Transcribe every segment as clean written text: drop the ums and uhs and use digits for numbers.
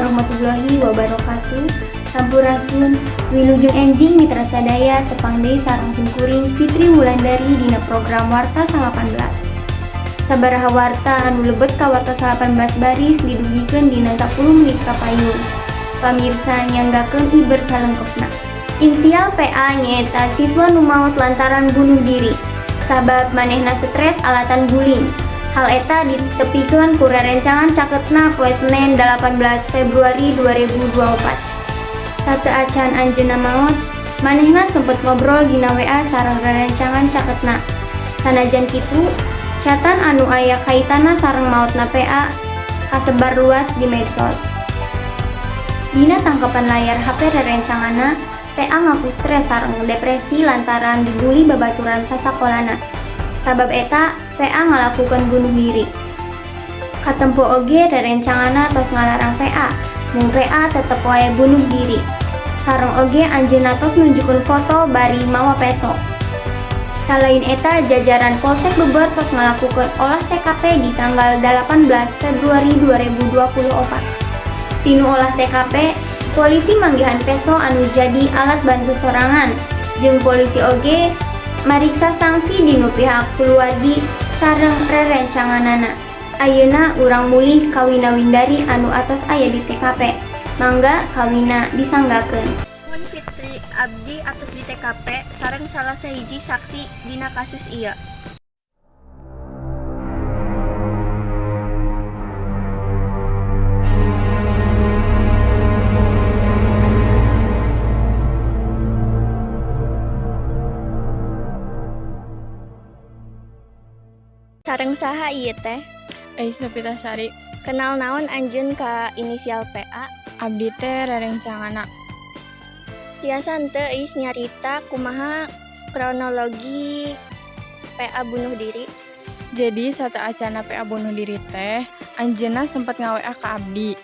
Warahmatullahi wabarakatuh. Sampurasun, wilujeng enjing mitra sadaya, tepang deui sareng simkuring Fitri Wulandari dina program Warta 18. Sabaraha warta anu lebet ka Warta 18 baris didugikeun dina 10 menit kapayun. Pamirsa, nyanggakeun iber salengkepna. Inisial PA nyaeta siswa nu maot lantaran bunuh diri. Sabab manehna stres alatan bullying. Hal eta ditepikeun ku rerencangan caketna poe Senin 18 Februari 2024. Sateuacan anjeunna maot, manehna sempet ngobrol dina WA sareng rerencangan caketna. Sanajan kitu, chatan anu aya kaitanna sareng maotna PA kasebar luas di medsos. Dina tangkepan layar HP rerencanganna, PA ngaku stres sareng depresi lantaran dibully babaturan sasakolana. Sabab eta, PA ngalakukeun bunuh diri. Katempo oge rerencanganna tos ngalarang PA, mung PA tetep wae bunuh diri. Sareng oge anjeunna tos nunjukkeun foto bari mawa peso. Salain eta, jajaran Polsek Beber tos ngalakukeun olah TKP di tanggal 18 Februari 2024. Tinu olah TKP, polisi manggihan peso anu jadi alat bantu sorangan. Jeung polisi oge mariksa sangsi dinu pihak keluargi sareng rerencanganana. Ayeuna urang mulih ka Wina Windari anu atos aya di TKP. Mangga ka Wina, disanggakeun. Muhun Fitri, abdi atos di TKP sareng salah sahiji saksi dina kasus ieu. Sareng saha ieu teh? Ais Nopitasari. Kenal naon anjeun ka inisial PA? Abdi teh rerencanganna. Tiasa henteu Eis nyarita kumaha kronologi PA bunuh diri? Jadi sateuacanna PA bunuh diri teh, anjeunna sempet nga-WA ka abdi.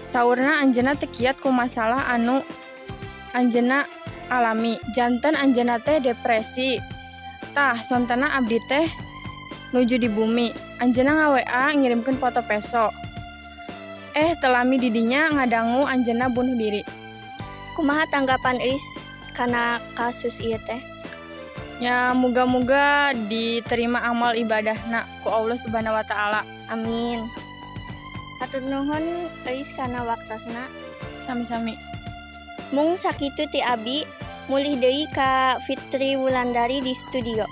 Saurna anjeunna teu kiat ku masalah anu anjeunna alami, janten anjeunna teh depresi. Tah, sontena abdi teh nuju di bumi, anjeunna nga-WA ngirimkeun foto peso. Eh, teu lami di dinya ngadangu anjeunna bunuh diri. Kumaha tanggapan Eis kana kasus ieu teh? Ya, muga-muga diterima amal ibadahna ku Allah Subhanahu wa Ta'ala. Amin. Hatur nuhun Eis kana waktosna. Sami-sami. Mung sakitu ti abi, mulih deui ka Fitri Wulandari di studio.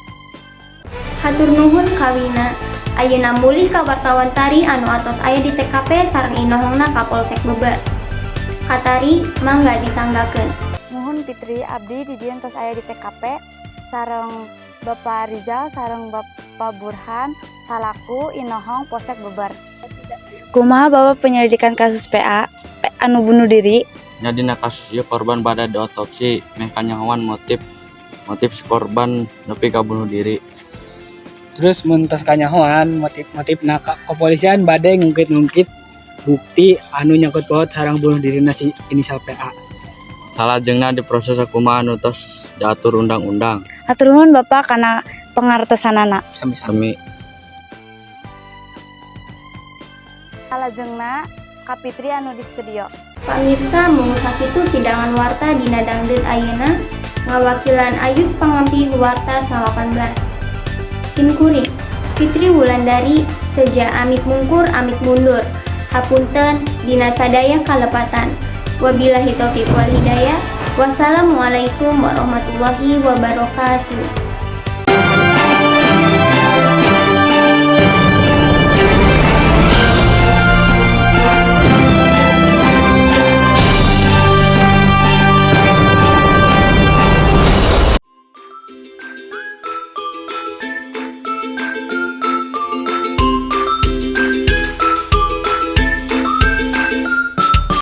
Hatur nuhun ka Wina. Ayeuna mulih ka wartawan Tari anu atos aya di TKP sareng inohongna ka Polsek Beber. Ka Tari, mangga disanggakeun. Muhun Fitri, abdi di dieu tos aya di TKP sareng Bapak Rizal sareng Bapak Burhan salaku inohong Polsek Beber. Kumaha Bapak penyelidikan kasus PA anu bunuh diri? Nya, dina kasus ieu korban bade diotopsi meh kanyahoan motif motif si korban nepi ka bunuh diri. Terus mun tos kanyahoan motif-motifna, kepolisian bade ngungkit-ngungkit bukti anu nyangkut paut sareng bunuh dirina si inisial PA. Salajengna diproses sakumaha anu tos diatur undang-undang. Hatur nuhun Bapak kana pangartosanana. Sami-sami. Sami. Salajengna ka Fitri anu di studio. Pamirsa, mung sakitu hidangan warta dina dangdut ayeuna, ngawakilan Ayus Pangampi Warta 18. Sim kuring Fitri Wulandari seja amit mungkur amit mundur. Hapunten dina sadaya kalepatan. Wabillahi taufiq wal hidayah. Wassalamualaikum warahmatullahi wabarakatuh.